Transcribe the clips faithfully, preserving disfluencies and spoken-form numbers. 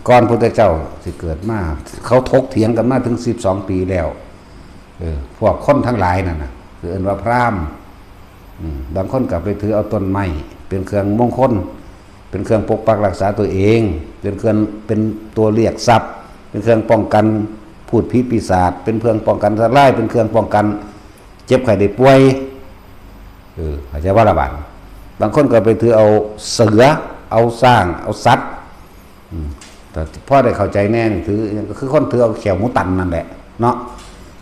ก่อนพุทธเจ้าสิเกิดมา เขาถกเถียงกันมาถึงสิบสองปีแล้ว เออ พวกคนทั้งหลายนั่นน่ะ คือเอิ้นว่าพราหมณ์ อืม บางคนก็ไปถือเอาต้นไม้เป็นเครื่องมงคล เป็นเครื่องปกปักรักษาตัวเอง เป็นเครื่อง เป็นตัวเรียกทรัพย์ เป็นเครื่องป้องกันพูดผีปีศาจ เป็นเครื่องป้องกันอันตราย เป็นเครื่องป้องกันเจ็บไข้ได้ป่วย เออ เข้าใจว่าละบาด บางคนก็ไปถือเอาเสือ เอาช้าง เอาสัตว์ อืม แต่พ่อได้เข้าใจแน่นี่ถือ ก็คือคนถือเอาแข้วหมูตันนั่นแหละ เนาะ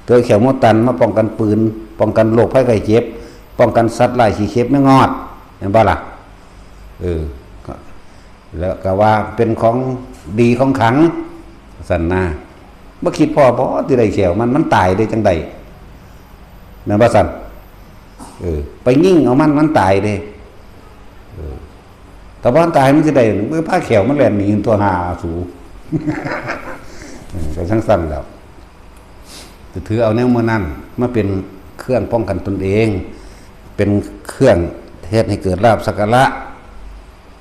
ถือเอาแข้วหมูตันมาป้องกันปืน ป้องกันโรคภัยไข้เจ็บ ป้องกันสัตว์ร้ายขี้เข็บแมงงอด เห็นบ่ล่ะ เออ ก็ แล้วก็ว่าเป็นของดีของขลัง ซั่นนะ บ่คิดพ่อบ่ที่ได้แข้วมัน มันตายได้จังใด แม่นบ่ซั่น เออ ไปยิงเอามัน มันตายเด้ เออ แต่บ่ทันตายมันสิได้ มันพาแข้วมันแล่นหนีตัวหาสู เออ ก็จังซั่นแหล้ว จะถือเอาแนวมื้อนั้นมาเป็นเครื่องป้องกันตนเอง เป็นเครื่องเฮ็ดให้เกิดลาภสักการะ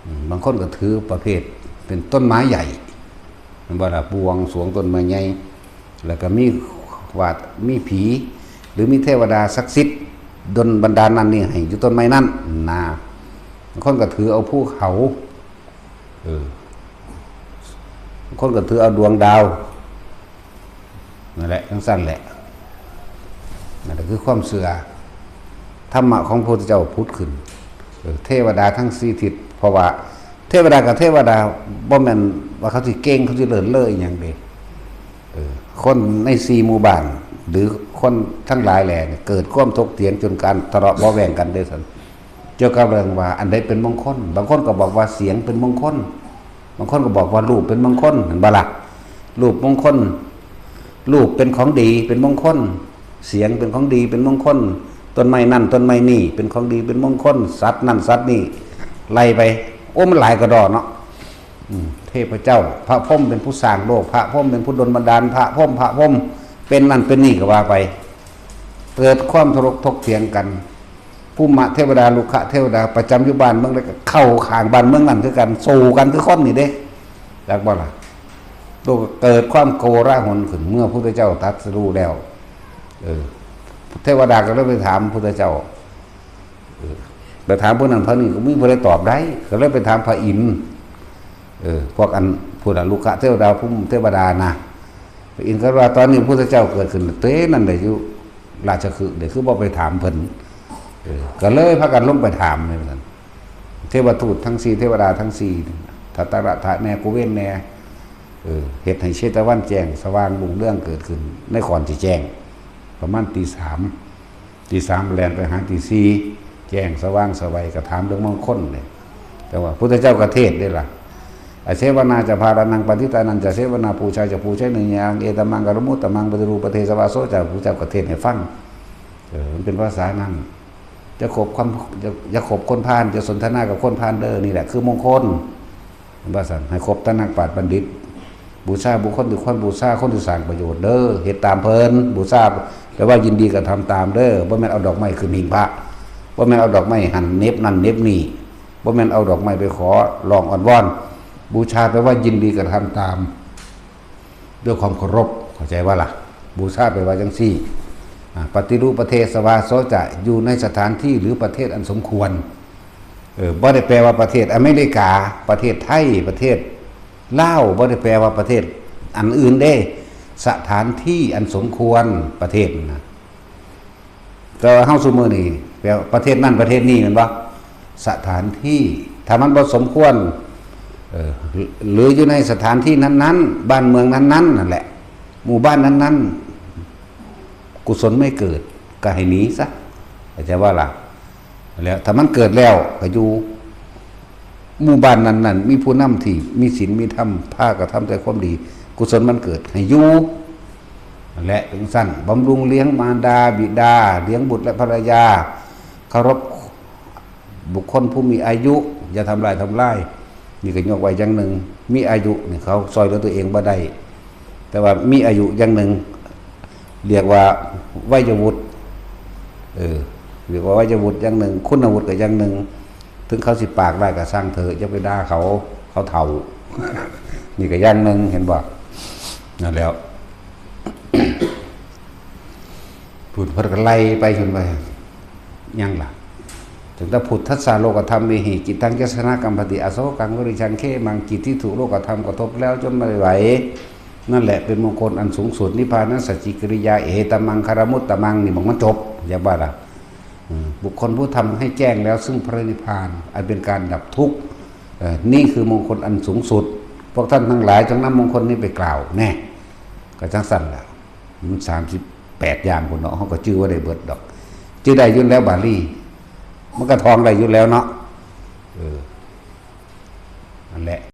อืม บางคนก็ถือประเภทเป็นต้นไม้ใหญ่ แม่นบ่ล่ะ บวงสรวงต้นไม้ใหญ่ แล้วก็มีวาด มีผี หรือมีเทวดาศักดิ์สิทธิ์ดลบันดาลนั่นนี่ให้อยู่ต้นไม้นั่นนะ บางคนก็ถือเอาภูเขา เออ บางคนก็ถือเอาดวงดาว นั่นแหละ จังซั่นแหละ นั่นแหละคือความเชื่อ ธรรมะของพระพุทธเจ้าผุดขึ้น เออ เทวดาทั้งสี่ทิศ เพราะว่าเทวดากับเทวดา บ่แม่นว่าเขาสิเก่ง เขาสิเลิศเลออีหยังเด้ เออ คนในสี่หมู่บ้าน หรือคนทั้งหลายแหล่เนี่ย เกิดความถกเถียงจนการทะเลาะเบาะแว้งกันเด้ซั่น เกี่ยวกับเรื่องว่าอันใดเป็นมงคล บางคนก็บอกว่าเสียงเป็นมงคล บางคนก็บอกว่ารูปเป็นมงคล เห็นบ่ล่ะ รูปมงคล รูปเป็นของดี เป็นมงคล เสียงเป็นของดี เป็นมงคล ต้นไม้นั่นต้นไม้นี่เป็นของดี เป็นมงคล สัตว์นั่นสัตว์นี่ ไล่ไป โอ้ มันหลายกระดอเนาะ อืม เทพเจ้า พระพรหมเป็นผู้สร้างโลก พระพรหมเป็นผู้ดลบันดาล พระพรหม พระพรหม เป็นนั่นเป็นนี่ก็ว่าไป เกิดความทะเลาะถกเถียงกัน ภูมิเทวดา รุกขเทวดา ประจำอยู่บ้านเมืองใดก็เข้าข้างบ้านเมืองนั่นคือกัน สู้กันคือคนนี่เด้ จักบ่ล่ะ โลกเกิดความโกลาหลขึ้น เมื่อพุทธเจ้าตรัสรู้แล้ว เออ เทวดาก็เลยไปถามพุทธเจ้า เออ ไปถามผู้นั้นผู้นี้ ก็มีผู้ใดตอบได้ ก็เลยไปถามพระอินทร์ เออ พวกอัน ผู้นั้น รุกขเทวดา ภูมิเทวดานะ พระอินทร์ก็ว่า ตอนนี้พุทธเจ้าเกิดขึ้นเต้นั่นได้อยู่ราชคฤห์เด้ คือบ่ไปถามเพิ่น เออ ก็เลยพากันลงไปถามนี่ว่าซั่น เทวทูตทั้งสี่ เทวดาทั้งสี่ ทัตตรัตถะแน่ กุเวนแน่ เออ เฮ็ดให้เชตวันแจ้งสว่างรุ่งเรืองเกิดขึ้น ในก่อนสิแจ้ง ประมาณตีสาม ตีสามแล่นไปหาตีสี่ แจ้งสว่างไสว ก็ถามเรื่องมงคลเลย แต่ว่าพุทธเจ้าก็เทศน์เด้ล่ะ อเสวนาจะพารานัง ปัณฑิตานันจะเสวนา ปูชาจะปูชนียานัง เอตมมังคลมุตตมัง ปฏิรูปประเทศวาโสจะ พุทธเจ้าก็เทศน์ให้ฟัง เออ มันเป็นภาษานั้น จะคบความ จะ อย่าคบคนพาล จะสนทนากับคนพาลเด้อ นี่แหละคือมงคล ว่าซั่น ให้คบแต่นักปราชญ์บัณฑิต บูชาบุคคลที่ควรบูชา คนที่สร้างประโยชน์เด้อ เฮ็ดตามเพิ่น บูชาแปลว่ายินดีกระทำตามเด้อ บ่แม่นเอาดอกไม้ขึ้นหิ้งพระ บ่แม่นเอาดอกไม้หั่นเหน็บนั่นเหน็บนี่ บ่แม่นเอาดอกไม้ไปขอร้องอ้อนวอน บูชาแปลว่ายินดีกระทำตาม ด้วยความเคารพ เข้าใจบ่ล่ะ บูชาแปลว่าจังซี่ อ่า ปฏิรูปประเทศวาโสจะ อยู่ในสถานที่หรือประเทศอันสมควร เออ บ่ได้แปลว่าประเทศอเมริกา ประเทศไทย ประเทศลาว บ่ได้แปลว่าประเทศอันอื่นเด้ สถานที่อันสมควร ประเทศนะ แต่ว่าเฮาซุมื้อนี้แปลว่าประเทศนั้นประเทศนี้แม่นบ่ สถานที่ ถ้ามันบ่สมควร เออ หรืออยู่ในสถานที่นั้นๆ บ้านเมืองนั้นๆ นั่นแหละ หมู่บ้านนั้นๆ กุศลไม่เกิด ก็ให้หนีซะ เข้าใจบ่ล่ะ แล้วถ้ามันเกิดแล้วก็อยู่ หมู่บ้านนั้นๆ มีผู้นำที่มีศีลมีธรรม พากระทำแต่ความดี กุศลมันเกิด ให้อยู่ และจังซั่น บำรุงเลี้ยงมารดาบิดา เลี้ยงบุตรและภรรยา เคารพบุคคลผู้มีอายุ อย่าทำลายทำลาย นี่ก็ยกไว้อย่างหนึ่ง มีอายุนี่เขาซ่อยเหลือตัวเองบ่ได้ แต่ว่ามีอายุอย่างหนึ่ง เรียกว่าวัยวุฒิ เออ เรียกว่าวัยวุฒิอย่างหนึ่ง คุณวุฒิก็อย่างหนึ่ง ถึงเขาสิปากร้ายก็ซ่างเถอะ อย่าไปด่าเขา เขาเฒ่า นี่ก็อย่างหนึ่งเห็นบ่ นั่นแล้ว พุทธเพิ่นก็ไล่ไปจนไปยังล่ะ ถึงแต่พุทธัสสะโลกธรรม เมหิ จิตตัง ยัสสะนะ กัมปะติ อโศกัง วิริยัง เขมัง จิตที่ถูกโลกธรรมกระทบแล้วจนไม่ไหว นั่นแหละเป็นมงคลอันสูงสุด นิพพานัสสะ สัจจิกิริยา เอหิ ตัมมัง คารมุตตมัง นี่มันจบ อย่าว่าล่ะ อืม บุคคลผู้ทำให้แจ้งแล้วซึ่งพระนิพพาน อันเป็นการดับทุกข์ เอ่อ นี่คือมงคลอันสูงสุด พวกท่านทั้งหลายจงนำมงคลนี้ไปกล่าว แน่ ก็จังซั่นล่ะ มันสามสิบแปดอย่างพุ้นเนาะ เฮาก็จื่อบ่ได้เบิดดอก จื่อได้อยู่แล้วบาลี มันก็ท่องได้อยู่แล้วเนาะ เออ นั่นแหละ